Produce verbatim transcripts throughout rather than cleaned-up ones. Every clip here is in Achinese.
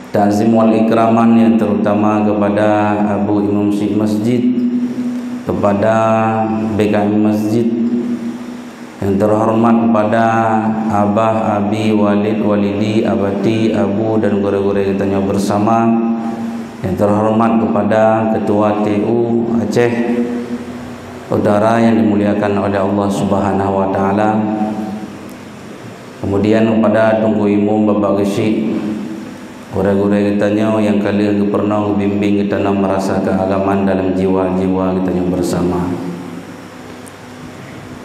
Takzim wal ikraman yang terutama kepada Abu Imam Syik Masjid, kepada B K M Masjid, yang terhormat kepada Abah, Abi, Walid, Walidi, Abati, Abu dan gurée-gurée geutanyoe bersama, yang terhormat kepada Ketua T U Aceh Utara yang dimuliakan oleh Allah Subhanahu wa Taala. Kemudian kepada Teungku Imum, Bapak Geuchik, gurée-gurée geutanyoe nyang ka lheueh geupeurunoe geubimbing geutanyoe meurasa keuagamaan dalam jiwa-jiwa geutanyoe bersama.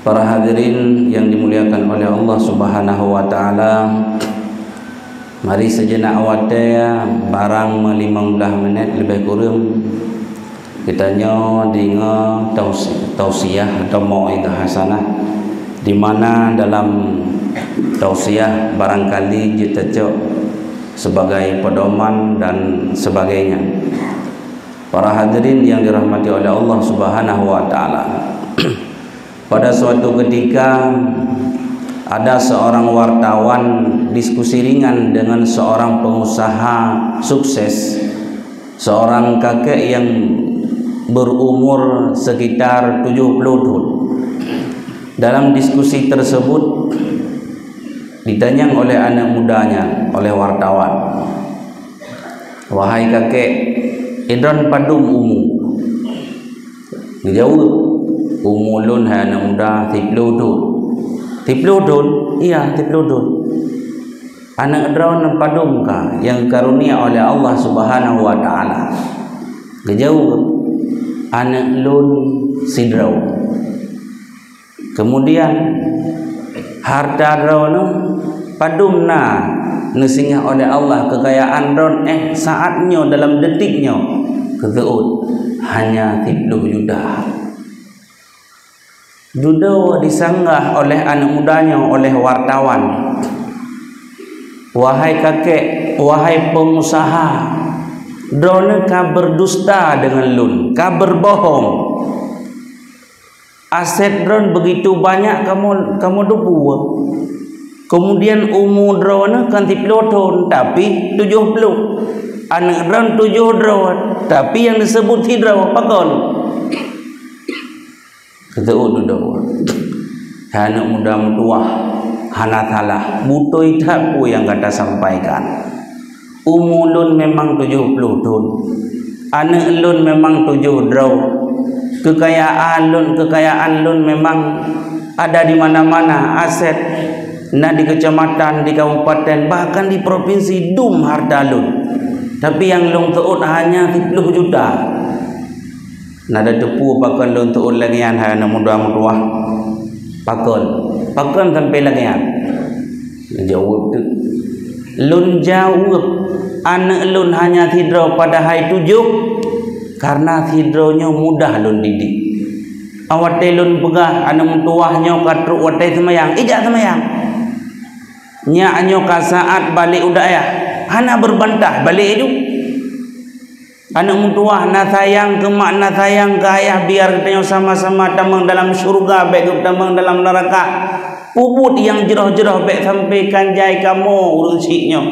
Para hadirin yang dimuliakan oleh Allah Subhanahu wa Taala, mari seujenak watée, barang meulimong blaih minét leubeh kureueng, geutanyoe deungoe tausi-, tausiah atau mau'izah hasanah, di mana dalam tausiah barangkali jiteucok sebagai pedoman dan sebagainya. Para hadirin yang dirahmati oleh Allah Subhanahu wa Taala, pada suatu ketika ada seorang wartawan diskusi ringan dengan seorang pengusaha sukses, seorang kakek yang berumur sekitar tujuh puluh tahun. Dalam diskusi tersebut, ditanyong oleh anak mudanya oleh wartawan, "Wahai kakek, idon padum umu?" Geujaweueb, "Umu lôn hai anak muda siploh thon." "Siploh thon?" "Iya, siploh thon." "Aneuk droeneuh padum kah nyang geukarunia oleh Allah Subhanahu wa Taala?" Geujaweueb, "Aneuk lôn sidroe." Kemudian, "Harta droeneuh padum na neusingoh oleh Allah, keukayaan droeneuh saát nyoe dalam detik nyoe?" Geuseuôt, "Hanya siploh juta." Dudoe disanggah oleh aneuk muda nyoe oleh wartawan, "Wahai kakek, wahai pengusaha, droeneuh ka berdusta deungon lôn, ka berbohong. Aset droeneuh begitu banyak kamoe, kamoe dupeue. Kemudian umu droeneuh kon siploh thon, tapi tujoh ploh. Aneuk droeneuh tujoh droe, tapi nyang disebut sidroe, pakon?" Geuseuôt dudoe, "Hai aneuk muda meutuwah, hana salah, beutôi that peue nyang gata sampaikan. Umu lôn memang tujoh ploh thon. Aneuk lôn memang tujoh droe. Keukayaan lôn, keukayaan lôn memang ada di mana-mana, aset na di keucamatan, di kabupaten, bahkan di provinsi dum harta lôn. Tapi nyang lôn seuôt hanya siploh juta." "Na tateupeue pakon lôn seuôt lagée nyan, hai aneuk muda meutuwah? Pakon? Pakon sampoe lagée nyan?" Jaweueb teuk. "Lôn jaweueb, aneuk lôn hanya sidroe padahai tujoh, karena sidroe nyoe mudah lôn didik. Watée lôn peugah aneuk meutuwah nyoe ka trok watée seumayang, ijak seumayang. Nyak nyoe ka saát balek u dayah, hana beubantah, balek aju. Aneuk meutuwah na sayang keu mak, na sayang keu ayah, biar geutanyoe sama-sama tamong dalam syeuruga, bék geutamong dalam neuraka. Peubuet nyang jroh-jroh, bék sampoe kan jai kamoe ureuëng syiek nyoe.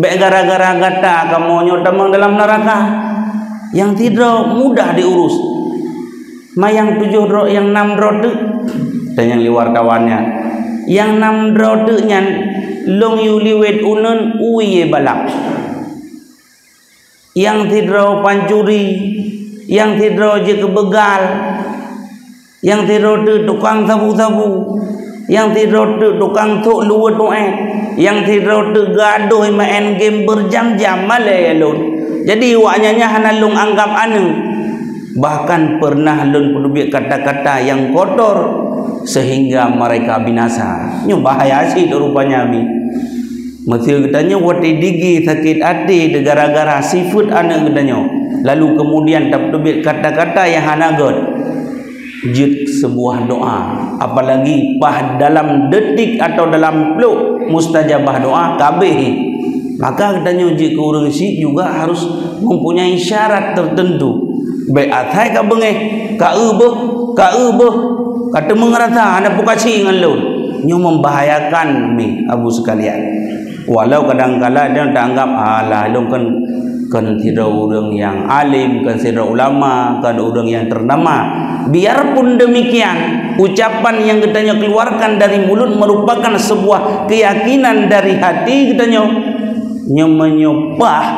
Bék gara-gara gata kamoe nyoe tamong dalam neuraka." Nyang sidroe mudah diurus. "Ma nyang tujoh droe, nyang nam droe teuk?" Tanyong lé wartawan nyan. "Nyang nam droe teuk nyan lôn yue liwet uneuen u ie balak. Nyang sidroe pancuri, nyang sidroe jeuet keu beugal, nyang sidroe teuk tukang sabu-sabu, nyang sidroe teuk tukang sôk luweue tuét, nyang sidroe teuk gadôh maén game berjam-jam malée lôn. Jadi, awaknyan nyan hana lôn anggab aneuk. Bahkan pernah lôn peuteubiet kata-kata nyang kotor sehingga mereka binasa." Nyoe bahaya cit rupanya mi. Meuseu geutanyoe watée digi sakét até gara-gara sifeuet aneuk geutanyoe, lalu kemudian tapeuteubiet kata-kata nyang hana gét, jeuet seubuah doá, apalagi paih dalam detik atau dalam plôk mustajabah doá ka abéh. Maka geutanyoe jeuet keu ureuëng syiek juga harus mempunyai syarat tertentu. Bék asai ka beungéh, ka eu beuh, ka eu beuh, ka teumeung rasa hana peukasi ngon lôn. Nyoe membahayakan mi, Abu sekalian. Walau kadang kala dia taanggap, "Alah, lôn kan, kan sidroe ureuëng nyang alim, kan sidroe ulama, kan ureuëng nyang ternama." Biarpun demikian, ucapan yang geutanyoe keluarkan dari mulut merupakan sebuah keyakinan dari hati geutanyoe. Nyoe meunyoe paih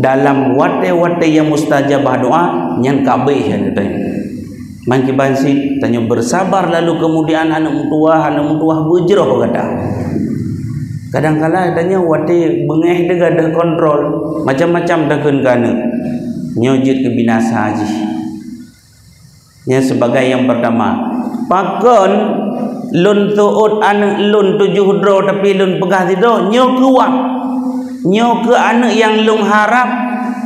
dalam watée-watée nyang mustajabah doa, nyan ka abéh nyan geutanyoe. Meukiban cit tanyoe bersabar, lalu kemudian aneuk meutuwah, aneuk meutuwah beujroh gata. Kadang kala tanyoe watée beungéh teuh gadoh kontrol, macam-macam takheun keu aneuk. Nyoe jeuet keu binasa jih. Nyan sebagai yang pertama. Pakon lôn seuôt aneuk lôn tujoh droe, tapi lôn peugah sidroe, nyoe keu wak. Nyoe keu aneuk nyang lôn harab,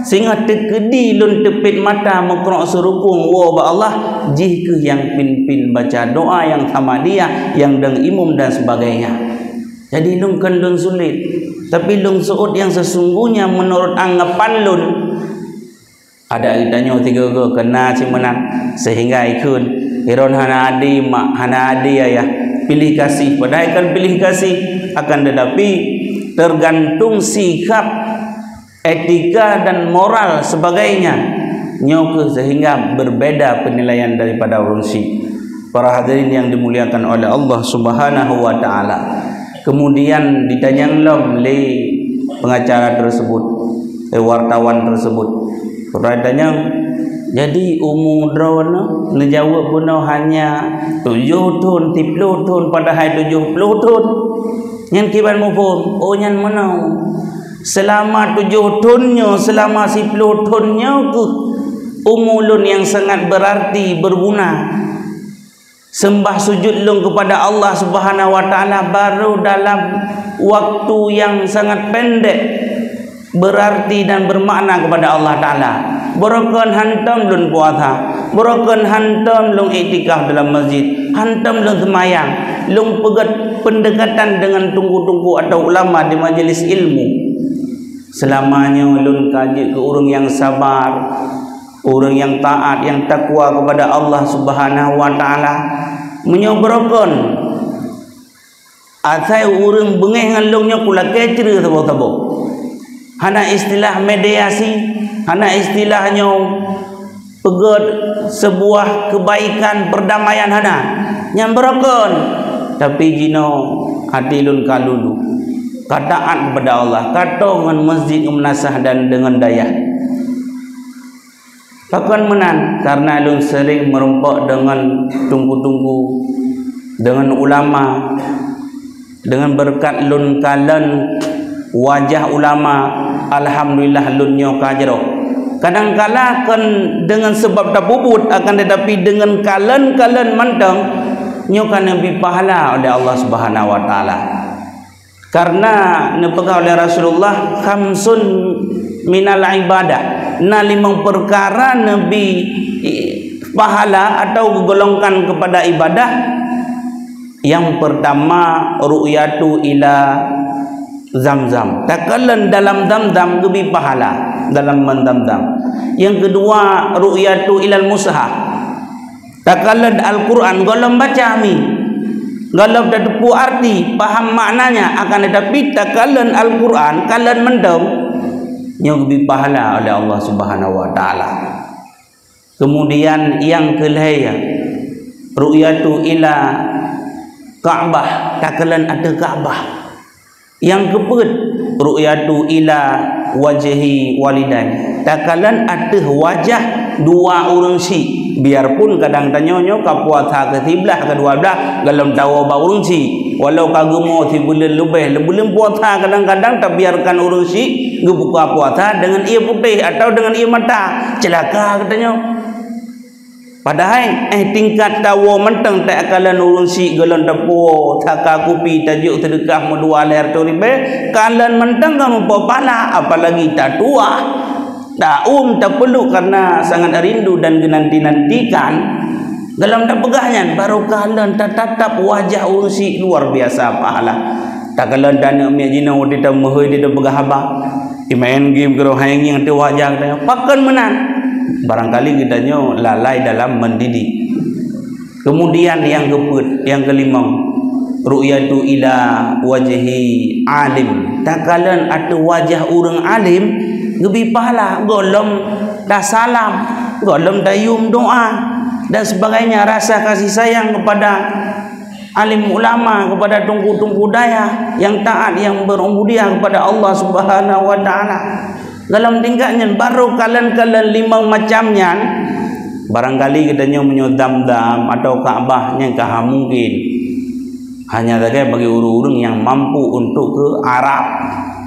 singoh teukeudi lôn teupet mata meukrok seurukong woe bak Allah, jih keuh nyang pimpin baca doa nyang samadiyah, nyang dong imum dan sebagainya. Jadi lôn kon lôn sulet, tapi lôn seuôt nyang sesungguhnya menurut anggapan lôn. Adak geutanyoe sigoe-goe keuna cit meunan, sehingga ikheun, "Droen hana ade mak, hana ade ayah, piléh gaséh." Padahai kon piléh gaséh, akan tetapi tergantung sikap, etika dan moral sebagainya. Nyoe keuh sehingga berbeda penilaian daripada ureuëng syiek. Para hadirin yang dimuliakan oleh Allah Subhanahu wa Ta'ala. Kemudian ditanyong lom lé pengacara tersebut, lé wartawan tersebut. Peurtanyaan, "Jadi umu droeneuh?" Neujaweueb bunoe, "Hanya tujoh thon, siploh thon, padahai tujoh ploh thon." Nyan kiban muphom, oh nyan meunoe. Seulama tujoh thon nyoe, seulama siploh thon nyoe keuh umu lôn nyang sangat berarti, berguna. Seumbah sujud lôn kepada Allah Subhanahu wa Ta'ala baru dalam waktu yang sangat pendek, berarti dan bermakna kepada Allah Ta'ala. Barokon hantom lôn puasa, barokon hantom lôn iktikaf dalam masjid, hantom lôn seumayang, lôn peugét pendekatan dengan teungku-teungku atau ulama di majelis ilmu. Seulama nyoe lôn ka jeuet keu ureuëng nyang sabar, ureuëng nyang taat, nyang takwa kepada Allah Subhanahu wa Ta'ala. Meunyoe barokon, asai ureuëng beungéh ngon lôn nyoe kulakée creueh saboh-saboh. Hana istilah mediasi, hana istilah nyoe peugét sebuah kebaikan perdamaian, hana. Nyan barokon. Tapi jinoe hati lôn ka lulu. Ka taat kepada Allah, ka toe ngon masjid, ngon meunasah dan deungon dayah. Pakon meunan? Karena lôn sering meurumpok deungon teungku-teungku, deungon ulama, deungon beureukat lôn kalon wajah ulama, alhamdulillah lôn nyoe ka jroh. Kadang kala kon deungon sabab tapeubuet, akan tetapi deungon kalon-kalon mantong, nyoe ka neubri pahala oleh Allah Subhanahu wa Ta'ala. Karena neupeugah oleh Rasulullah, "Khamsun minal ibadah." Na limong peukara neubri pahala atau geugolongkan kepada ibadah. Yang pertama, ru'yatu ila Zamzam. Takalon dalam Zamzam geubri pahala dalam man Zamzam. Yang kedua, ru'yatu ilal mushaf. Takalon Al-Quran gohlom baca mi. Gohlom tateupeue arti, paham maknanya, akan tetapi takalon Al-Quran, kalon mantong, nyoe geubri pahala oleh Allah Subhanahu wa Ta'ala. Kemudian yang keulhèe, ru'yatu ila Ka'bah, takalon ateueh Ka'bah. Nyang keupeuet, ru'yatu ila wajhi walidain. Takalon ateueh wajah dua ureuëng syiek. Biarpun kadang tanyoe nyoe ka puasa keu siblaih, keu dua blaih, gohlom tawoe bak ureuëng syiek. Walau ka geumo sibuleuen leubeh, buleuen puasa kadang-kadang tabiarkan ureuëng syiek geubuka puasa deungon ié putéh atau deungon ié mata. Ceulaka geutanyoe. Padahai, eh, tingkat tawoe mantong takalon ureuëng syiek gohlom tapuwoe, saka kupi tajok seudeukah meudua lhèe reutôh ribèe, kalon mantong ka meupoh pahala, apalagi tatuwah, taum, tapeluk karena sangat rindu dan geunanti-nantikan. Gohlom tapeugah nyan, baru kalon tatatap wajah ureuëng syiek luar biasa pahala. Takalon taneuk miet jinoe watèe tameuhôi di tapeugah haba. Imaén game keu roh hai ngieng teuh wajah geutanyoe. Pakon meunan? Barangkali geutanyoe lalai dalam mendidik. Kemudian yang keupeuet, yang kelimong, Ru'yatu ila wajhi alim. Takalon ateueh wajah ureuëng alim, geubri pahala, gohlom tasalam, gohlom tayum doa dan sebagainya, rasa kasih sayang kepada alim ulama, kepada teungku-teungku dayah yang taat, yang berubudiyah kepada Allah Subhanahu wa Ta'ala. Dalam tingkat nyan baru kalon-kalon limong macam nyan, barangkali geutanyoe meunyoe Zamzam atau Ka'bah nyan ka mungkin. Hanya sagai bagi ureuëng-ureuëng nyang mampu untuk ke Arab.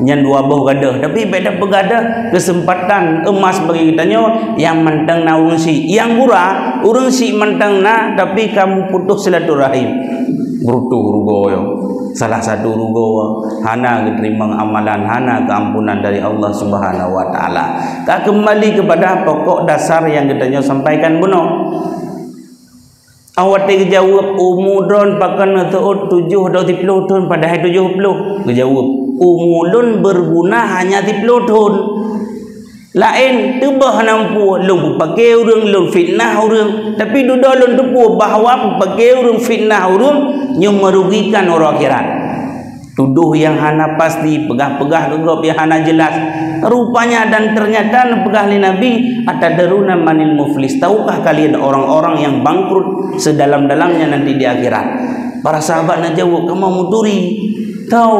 Nyan dua boh gadôh. Tapi beda peugadôh kesempatan emas bagi geutanyoe nyang mantong na ureuëng syiek. Nyang gura, ureuëng syiek mantong na, tapi ka meuputoh silaturahim. Berutoh rugoe nyoe. Salah satu rugoe hana geuteurimong amalan, hana keampunan dari Allah Subhanahu wa Ta'ala. Ka kembali kepada pokok dasar yang geutanyoe sampaikan bunoe. Awai watée geujaweueb, "Umu droen pakon neuseuôt tujoh atau siploh thon, padahai tujoh ploh?" Geujaweueb, "Umu lôn beurguna hanya siploh thon. Laén teubah nampu, lôn peupake ureuëng, lôn fitnah ureuëng. Tapi dudoe lôn teupeue bahwa peupake ureuëng, fitnah ureuëng nyoe meurugikan uroe akhirat." Tudoh nyang hana pasti, peugah-peugah keu gob nyang hana jelas. Rupanya dan ternyata neupeugah lé Nabi, "Atadruna manil muflis? Tahukah kalian orang-orang yang bangkrut sedalam-dalamnya nanti di akhirat?" Para sahabat neujaweueb, "Kamoe meuturi." Tahu,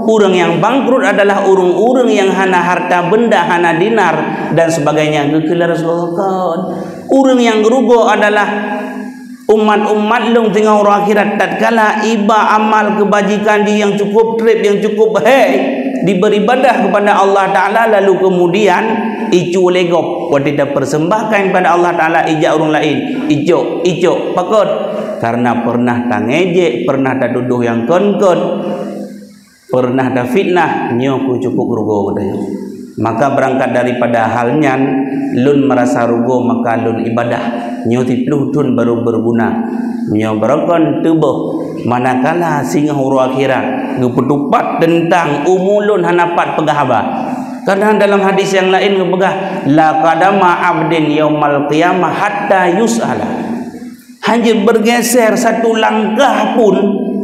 ureuëng nyang bangkrut adalah ureuëng-ureuëng nyang hana harta benda, hana dinar dan sebagainya. Geukheun lé Rasulullah, "Kon. Ureuëng nyang rugoe adalah umat-umat lôn teungoh uroe akhirat, tatkala iba amal keubajikan jih nyang cukup treb, nyang cukup hék, diberibadah kepada Allah Ta'ala, lalu kemudian icu lé gob. Watée tapersembahkan kepada Allah Ta'ala, ijak ureuëng laén, icok, icok. Pakon? Karena pernah tangejek, pernah tatudoh nyang kon-kon, pernah tafitnah, nyoe keuh cukup rugoe geutanyoe. Maka beurangkat daripada hal nyan, lôn meurasa rugoe, maka lôn ibadah. Nyoe siploh thon barô beurguna. Nyoe beurokon teuboh, manakala singoh uroe akhirat, geupeutupat teuntang umu lôn hana pat peugah haba. Kadang dalam hadis nyang laén geupeugah, "La qadama abdin yaumal qiyamah hatta yus'ala." Hanjeuet bergeser satu langkah pun,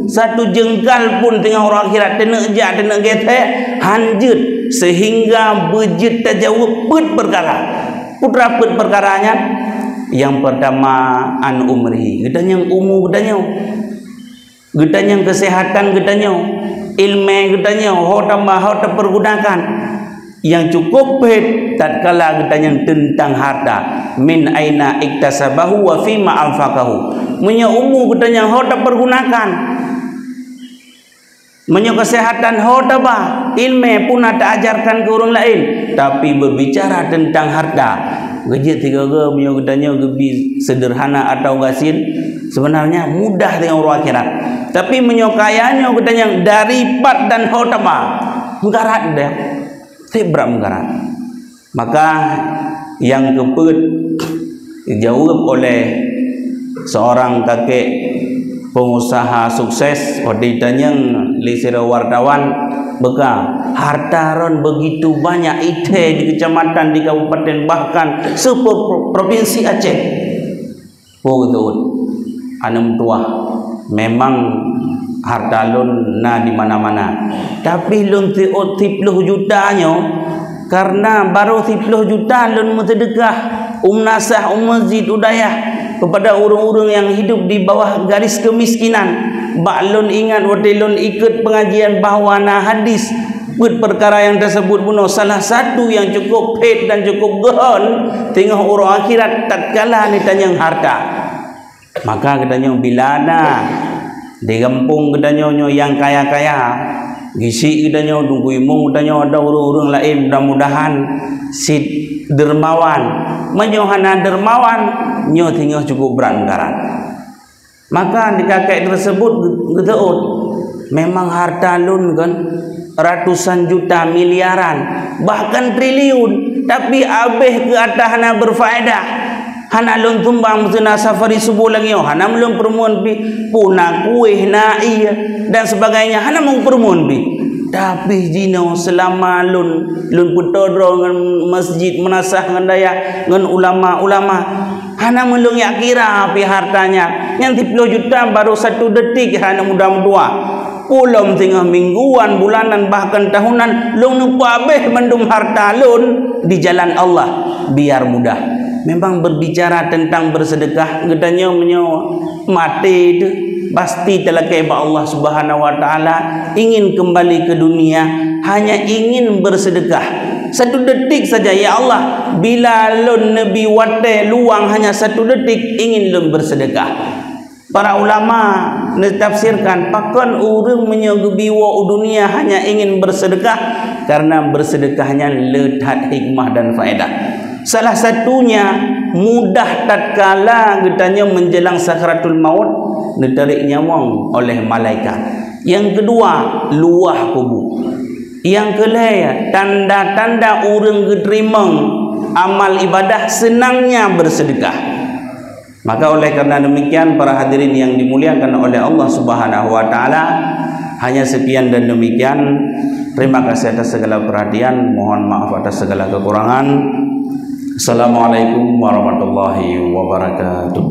satu jengkal pun teungoh uroe akhirat, teuneuk jak, teuneuk getek, hanjeuet, sehingga beujeuet tajaweueb peuet peukara. Peue teuma peuet peukara nyan? Nyang peurtama, an umrihi. Geutanyoe umu geutanyoe. Geutanyoe keuseuhatan geutanyoe, iéleumé geutanyoe, ho tama, ho tapeurgunakan. Nyang cukup phét tatkala geutanyoe teuntang harta, min aina iktasabahu wa fima anfaqahu. Meunyoe umu geutanyoe ho tapeurgunakan, meunyoe keuseuhatan ho taba, iéleumé puna taajarkan keu ureuëng laén, tapi beubicara teuntang harta, geujeuet sigoe-goe meunyoe geutanyoe geubi seudeurhana atawa gasien, seubeunarnya mudah deungon uroe akhirat. Tapi meunyoe kaya nyoe geutanyoe dari pat dan ho taba, meukarat deh. Treb brat meukarat. Maka nyang keupeuet jaweueb oleh seorang kakek pengusaha sukses, watée ditanyong lé sidroe wartawan, beuka, "Harta droen begitu banyak, ithée di kecamatan, di kabupaten, bahkan sepro-, provinsi Aceh." Peue geuteuôt? Aneuk meutuwah, memang harta lôn na di mana-mana. Tapi lôn seuôt siploh juta nyoe, karena barô siploh juta lôn meuseudeukah u meunasah, u meuseujid, u dayah, kepada ureuëng-ureuëng nyang hidup di bawah garis keumiskinan. Bak lôn ingat watée lôn ikot peungajian bahwa na hadis, peuet peukara nyang taseubut bunoe, salah satu nyang cukup phét dan cukup geuhon teungoh uroe akhirat tatkala neutanyong harta. Maka geutanyoe bila na di gampông geutanyoe nyoe nyang kaya-kaya, geuchik geutanyoe, teungku imum geutanyoe, atau ureuëng-ureuëng laén, mudah-mudahan cit dermawan. Meunyoe hana dermawan, nyoe singoh cukup brat meukarat. Maka di kakek tersebut geuteuôt, "Memang harta lôn kan ratusan juta, miliaran, bahkan triliun, tapi abéh keu atra hana berfaedah. Hana lôn sumbang meuseue na safari suboh lagée nyoe, hana lôn peureumeun pih, peue na kueh, na ié, dan sebagainya, hana lôn peureumeun pih." Tapi jinoe seulama lôn, lôn peutoe droe ngon masjid, meunasah ngon dayah, ngon ulama-ulama. Hana meulôn jak kira pih harta nyan. Nyan siplôh juta barô satu detik hana muda-muda. Pulom singoh mingguan, bulanan, bahkan tahunan, lôn neupeuabéh mandum harta lôn di jalan Allah, biar mudah. Memang berbicara tentang bersedekah, geutanyoe meunyoe maté teuh, pasti talakée bak Allah Subhanahu wa Taala, ingin kembali ke dunia, hanya ingin bersedekah. Satu detik saja, "Ya Allah, bila lôn neubi watée luwang hanya satu detik, ingin lôn bersedekah." Para ulama neutafsirkan, pakon ureuëng meunyoe geubi woe u dunia hanya ingin bersedekah, karena bersedekah nyan le that hikmah dan faedah. Salah satunya, mudah tatkala geutanyoe menjelang sakratul maut, neutarék nyawöng oleh malaikat. Yang kedua, luwah kubu. Yang keulhée, tanda-tanda ureuëng geuteurimong amal ibadah, senangnya bersedekah. Maka oleh karena demikian, para hadirin yang dimuliakan oleh Allah Subhanahu wa Taala, hanya sekian dan demikian. Terima kasih atas segala perhatian, mohon maaf atas segala kekurangan. Assalamualaikum warahmatullahi wabarakatuh.